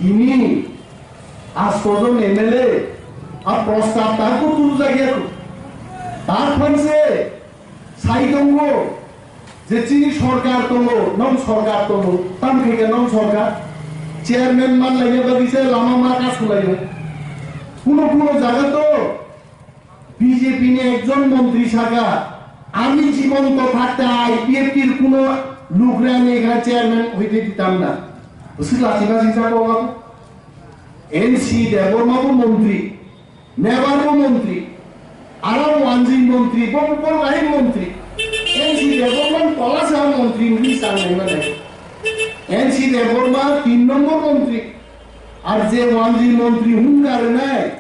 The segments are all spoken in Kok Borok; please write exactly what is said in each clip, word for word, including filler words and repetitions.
Ini astojon M L A a prostab ta ko tulu jagya ko. Ta phanse sai tongo je chini sorkar tongo, non sorkar tongo, tam khe non sorkar. Chairman man laiya bagwi se lama ma ka sulaiya. Kuno kuno jaga to B J P ni ekjon montri saka, "Ami jibonto thakte I P F T r kuno lugrani ekhane chairman hoite ditam na." Bwswk lachiba singsa kok abo. N C Debbarma bo montri, Mebar bo montri, aro Wanjwi montri, bo bo bai montri. N C Debbarma ni tola sa montri wngwi chang nai mane. N C Debbarma tin nombor montri, ar je Wanjwi montri hung karnai,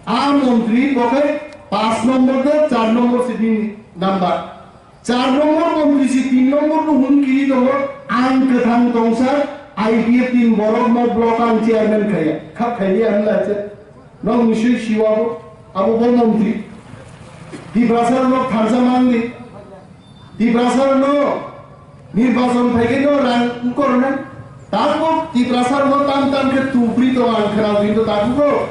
a montri bo khe paanch nombor de char nombor se bini number. Char nombor montri si tin nombor no hum kiri tongo, ang kwthang tongsa I P F T ni borok no block ang chairman khaiya, khap khaiya hwnla se. Nok nisoi siwa bo, abo bo montri. Tiprasa rok tharsa mangdi. Tiprasa rok no nirbachon phaikhe no rang korna. Tabuk Tiprasa rok no tam tam khe tubri to ang khna din to tabuk rok.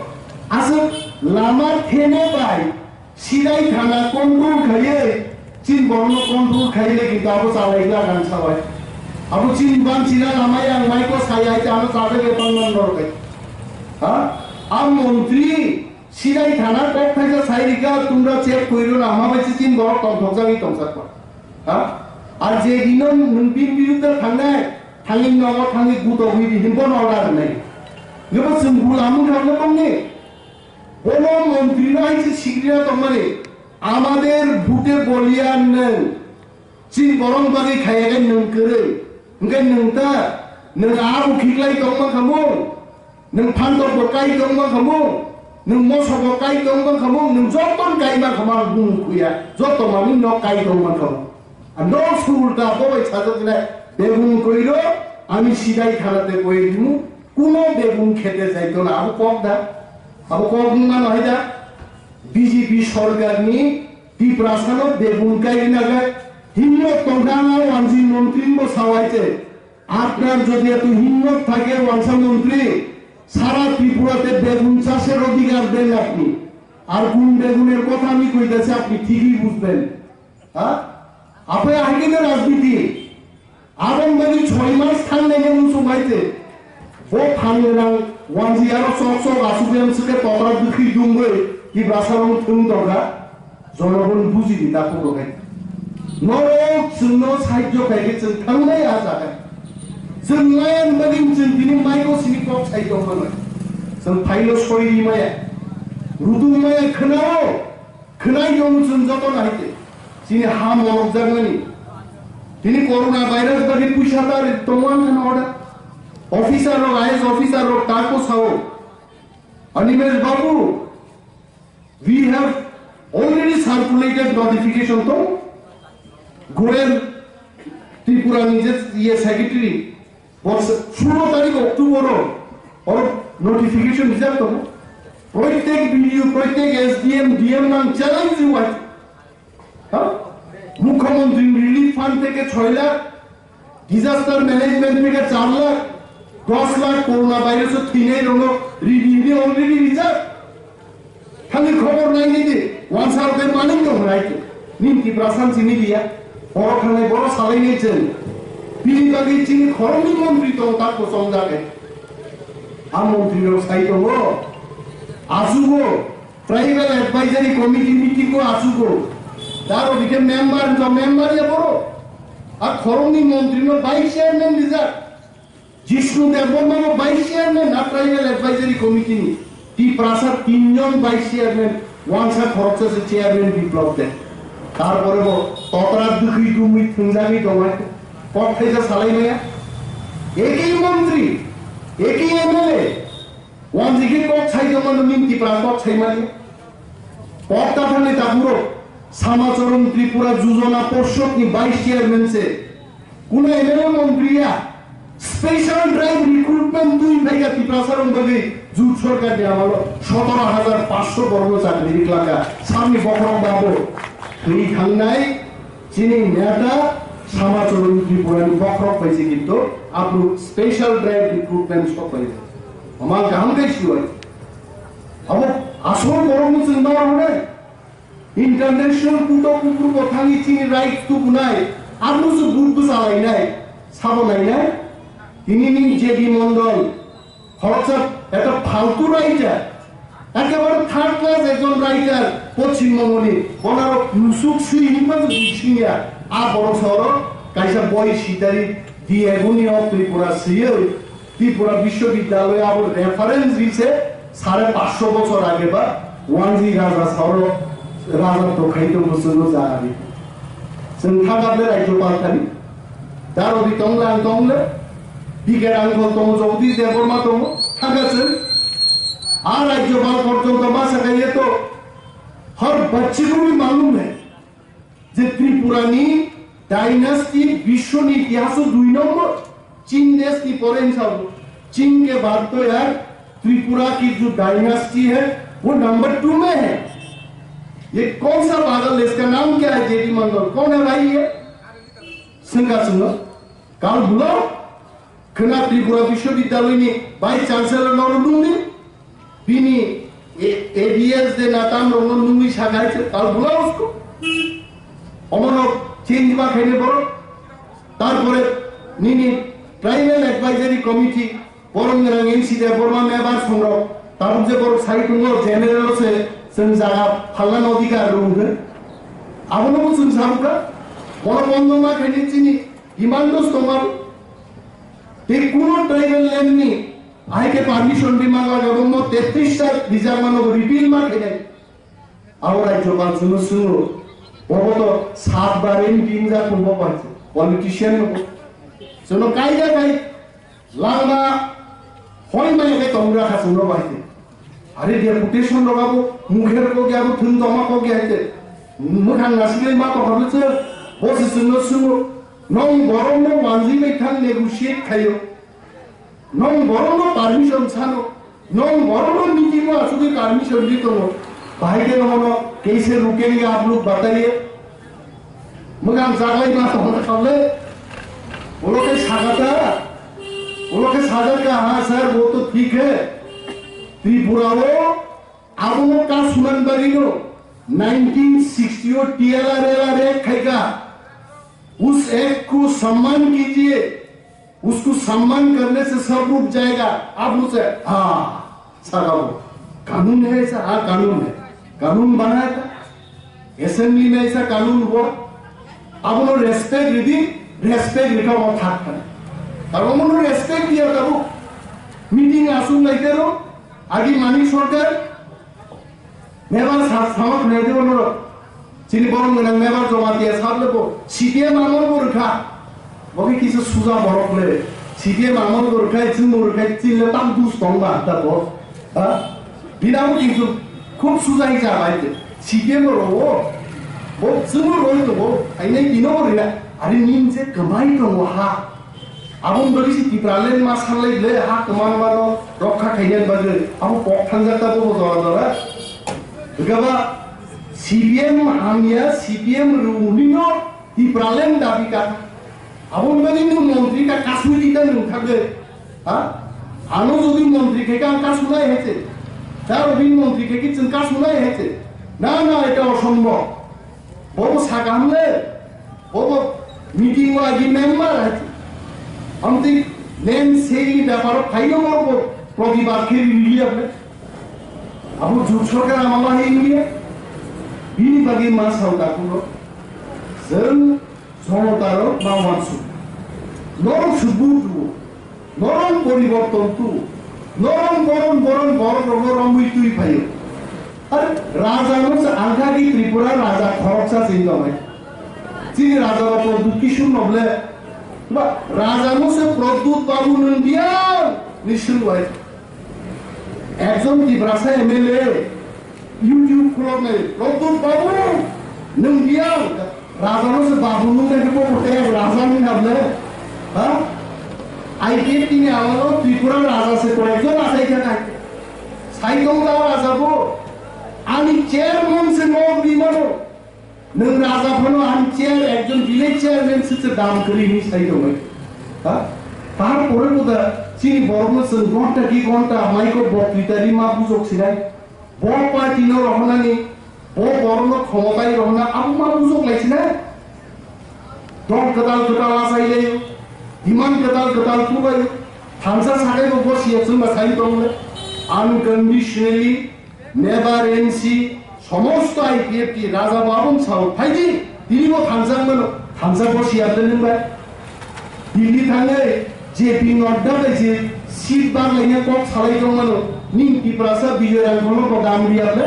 Aswk lama thene bai Sidai thana control khaiye, chin borno control khaile kintu abo chalai gla gan sabai. Abo chin ban china lama yang mai ko sai ai ta abo chalai ge pang man dor kai. Ha? A montri sidai thana kok thaisa sai rika tumra check koiro na ma bai chin borok tong thok jagi tong sakwa. Ha? Ar je dino nung bin birudda thangnai, thangin nogo thangi guto hui di hin bono order nai. Ngebo sung bula mung thangna tongni. Bono montri no hai se sikri na tongmani. Amader bhute boliyan nung. Chini borok bagwi khaiya khe nwng kwrwi. Hwnkhe nwng ta, nwng a ukhiklai tongma khamung, nwng phantok bo kai tongma khamung, nwng mosok bo kai tongma khamung, nwng joto kaima khamung bumung khuya, joto manwi nok kai tongma khamung. A nok sulta bo bai sajak nai, bebung koiro, ami sidai thanate koi rimu, kuno bebung khete jaito na, abo kok da, abo kok wngma no hai da, B J P sorkar ni Tiprasa no bebung kai rina khe himmat tongkha na wanjwi montri bo sawai se. Apnar jodi eto himmat thake wansa montri, sara Tripura te begun chasher odhikar den apni. Ar kun beguner kotha ami koitasi apni thikhi bujben. Ha? Apni ahikhe de rajniti. Abang bani choi mas thangnai ne unsung hai te. Bo thangnai rang wanji aro sok sok asuk yang sike totra dukhi dungoi Tiprasa rong thung dorga. Jonogon buji di dakhuk rok hai. Norok chwngno sahajyo khai khe chwng thangnai a jaga. Chwng layan bagwi chwng tini maiko sini kok sai tong mano. Chwng phaino soi ri maya. Rudu maya khwnao. Khwnai tong chwng joto nai te. Chini ha morok jagmani. Tini corona virus bagwi puisa ta ri tongwan khana order. Officer rok, I A S officer rok ta ko sao. Animesh Babu, we have already circulated notification to Goel Tripura ni je iye secretary. Bo sulo tarik October o or notification rijak tongo. Proitek B D O, proitek S D M, D M nang challenge riwai. Ha? Mukhyamantri relief fund theke choi lakh, disaster management theke char lakh, dos lakh corona virus o thwinai rokno rini rini already rijak. Thangwi khobor naini di, wansa rok tei manik no hwnai khe. Nini Tiprasa sini diya, borok thangnai borok salai nai chwng. Bini bagwi chini khoroknwi montri tongo tak bo chongjak khe. A montri rok sai tongo, achugo, tribal advisory committee meeting o achugo. Daro dikhe member no member ya borok. A khoroknwi montri no vice chairman rijak. Jishnu Debbarma bo vice chairman na tribal advisory committee ni. Tiprasa tinjon vice chairman, wansa khoroksa se chairman Biplab de. Tarpore bo totra dukhi dumwi thwngjagwi tongnai. Kok thaisa salai maya. Ekei montri, ekei M L A. Wanjikhe kok sai tongmano nini Tiprasa kok sai mani. Kok ta thangni takhurok, Samacharan Tripura Jojona Porshod ni vice chairman se. Kuno M L A montri ya, special drive recruitment twi phaikha Tiprasa rok bagwi jut sorkar ni amalo sotoro hajar paanch sho borok no chakri riklaka. Samni bokhorok babo thwi thangnai chini neta Sama chwrwng Tripura ni bokhorok bai se kintu abru special drive recruitment sok bai. Ama kaham kai siwai. Abo asol borok no chwng ma rwnai. International court of kupru bo thangwi chini right tubunai. Abru se but bwsa lainai. Sabo lainai. Tini ni J D Mondol. Khoroksa ekta faltu writer, ekebare third class ekjon writer, Poschim Bongoni, bonaro musuk swi hinba je bisingya, a borok soro kaisa boi sitari The Agony of Tripura swiwi, Tripura Bishwobidyaloy abo reference rise sare pansho bochor age ba, Wanji Raja soro Raja Tokhai to musugo jagani. Chwng thangkha ble Rajyopal thani. Darodi tongle ang tongle. Biker ang tong tongo, Jagadish Debbarma tongo. Thangkha chwng. A Rajyopal porjonto ma sakha ye to har bacche ko bhi malum hai je Tripura ni dynasty bishwo ni itihas o dui nombor. Chin desh ki pore in sab. Chin ke baad to yaar Tripura ki jo dynasty hai wo number two mein hai. Ye kaun sa pagal hai, iska naam kya hai, J D Mandal? Kaun hai bhai ye? Swngkha chwngno. Kal bulao. Khwna Tripura Bishwobidyaloy ni Vice Chancellor no nungni. Bini A-, A D S de na tam rok no nungwi sakha hai se. Kal bulao usko. Omono change ma khaine borok. Tarpore nini Tribal Advisory Committee, borok nirang N C de borma mebar songrok, tabuk je borok sai tongo, general se chwng jaga phalna no adhikar rw hwnkhe. Abono bo chwng sabukha, borok bondo ma khaini chini demand dos tongma. Tei kuno tribal land ni ahai khe permission di ma laga bo mo tetris ta bijak mano repeal ma khainai. Abo Rajyopal chwngno swngo, bobo to sat bar M P wngjak tong bo bai se, politician no bo. Chwngno kaida kai langma hoi maya khe tong ra kha chwngno bai se. Are deputation rok abo mukher kok ya, abo thwng tongma kok ya hai se. Mwkhang nasikle ma tong kha se, bo se chwngno swngo, nong borok no wanjwi bai thang negotiate khaio. Nong borokno permission sano, nong borokno meeting o asugwi permission di tongo. Bahai khe nono kaise rukenge aap log bataiye. Mwkhang chaklai ma tongna kable. Ulo khe sagata. Ulo khe sajakka, ha sir, wo to thik hai. Tripura o abono ka sunan bagwi no nineteen sixty o T L R L R Act khaika. Us act ko samman kijiye. उसको सम्मान करने से सब रुक जाएगा। आप मुझसे, हाँ, साहब, कानून है ऐसा? हाँ, कानून है। कानून बनाया था, असेंबली में ऐसा कानून हुआ। Abono respect ridi, respect rikha o thak thani. Tar abono respect diya tabo. Meeting asung lai kero, agi Manik Sarkar, Mebar sa-, sama khwnai di bono rok. Chini borok gwnang mebar Jamatia sable bo C P M amol bo rwkha. Bo khe kisa suja borok le. C P M amol bo rwkha, chwng bo rwkha, chini le tam dus tong ba ta bo. Ha? Bini abo kintu khub suja hi cha bai te. C P M bo rwo. Bo chwng bo rwi tongo. Ainai bino bo rina. Are nin je kwmai tongo ha. Aboni bagwi se Tipraland ma sanlai ble ha kwmangmano rokha khainani bagwi abo kok thangjak ta bobo jora jora. Hwnkhe ba C P M hamya, C P M rwnino Tipraland dabi ka. Aboni bagwi nwng montri ta kasui di ta nwng thangwi. Ha? Ano jodi montri khe ka ang kasunai hai se. Daro bini montri khe ki chwng kasunai hai se. Na, na, eta osombhob. Bobo sakha hwnle, bobo meeting o agi member hai. Amtwi land sharing bepar o phaino bobo protibad khe India ble. Abo jut sorkar amalo hai India. Bini bagwi ma sao dakuno. Chwng jonotarok ma wansuk. Norok se vote rwo. Norok poriborton tu. Norok boron boron borok rokno romwi twi phaio. Ar raja no se angkha ki Tripura raja khoroksa se wngkha bai. Chini raja rok Pradyut Kishore no ble. Ba raja no se Pradyut Babu nwng diya ni swng bai. Ekjon Tiprasa M L A YouTube khuloknai, Pradyut Babu, nwng biyang, raja no se babu nung nai khe bo tei raja ni hamle, ha? I P F T ni amalo Tripura raja se koyekjon achai kha nai. Saitong da raja bo, ani chairman se nok rimano. Nwng raja phano ang chair, ekjon village chairman se se dam kwrwi hinwi sai tongo. Ha? Tarpore bo da chini borokno chwng ghonta ki ghonta maiko boktwi tari ma bujok sinai. Bo party no rohonani, bo borokno khomotai rohona abo ma bujok lai sinai. Dol kwtal kwtal achai laio, demand kwtal kwtal tubaio. Thansa sakai bo bosi ya chwngba sai tongo. Unconditionally Never N C, somosto I P F T, Raja Babun sao, phaidi, tini bo thansa mano, thansa bo siya tene bai. Delhi thangwi J P Nadda bai je seat baglaina kok salai tong mano, ning Tiprasa Bijoy Rangkhol no ko dam riya ble,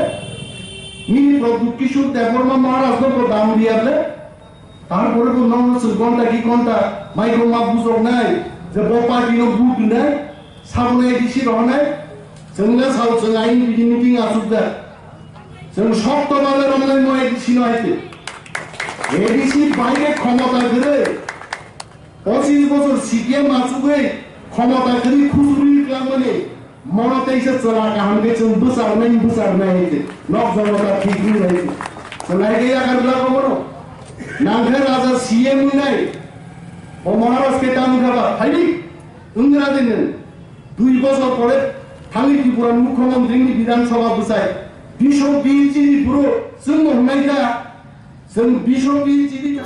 ning Pradyut Kishore Debbarma Maharaj no ko dam riya ble, Tarpore bo nokno chwng ghonta ki ghonta maiko ma bujoknai, je bo party no vote rwnai, saboni A D C rohornai, chwngno sao chwng aini bini meeting achukjak. Chwng sokto babe romnai mo A D C no hai khe. A D C bai khe khomota kwrwi. Pochis bochor C P M achugwi khomota kwrwi khusuri kwlangmani. Mono teisa chwla kaham khe chwng bwcharnai, bwcharnai hai se. Nok jono ta thik wng hai se. Chwng hai khe yakar bwla ko bono. Nang khe raja C M wngnai. O Maharaj khe tamo kha ba, phaidi. Wng ra de nwng. Dui bochor pore thangwi Tripura ni mukhyamantri ni Bidhan Sabha bwsai. Bisho B G ni buro chwng bo hwnai kha. Chwng Bisho B G ni